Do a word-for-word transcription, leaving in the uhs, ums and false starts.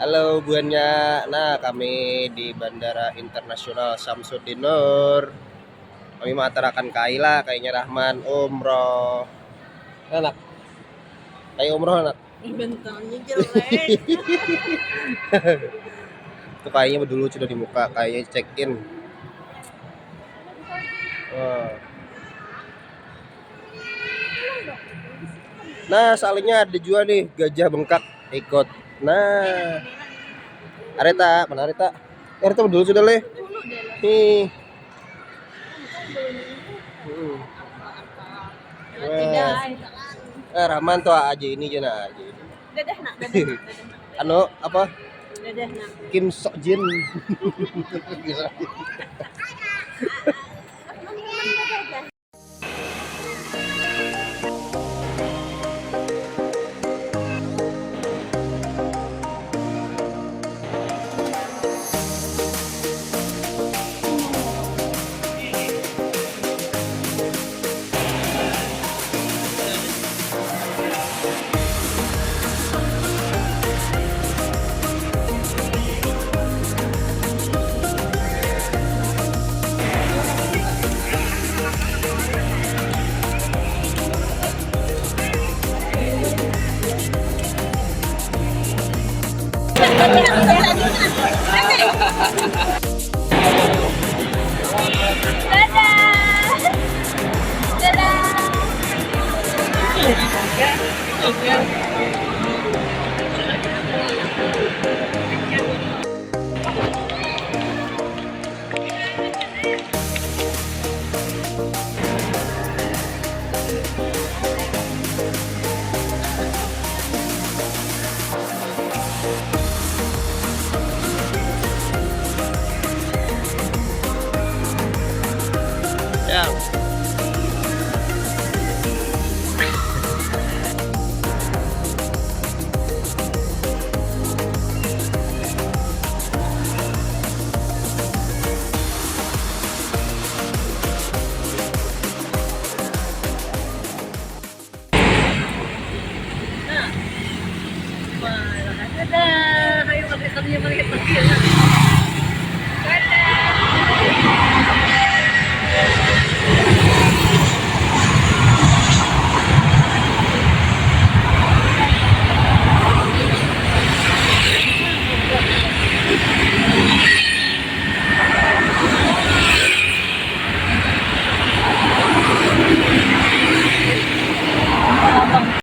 Halo buhannya. Nah, kami di Bandara Internasional Samsudinur. Kami maatarakan kai lah, kainya Rahman umroh. Anak. Kai umroh, anak. Bentangnya jelek. Itu kayaknya dulu sudah di muka, kayaknya check in. Wah. Nah, soalnya ada juga nih gajah bengkak ikut. Nah. Areta, mana Areta? Areta dulu sudah leh. Nih. Hmm. Wah. Eh, Rahman tuh aja ini aja nah aja ini. Dadah nak, dadah nak, dadah nak. Anu apa? Dadah nak. Kim Sok Jin. Ya. Nah. Wah, ada. Ayo, pakai kami yang pakai kecil.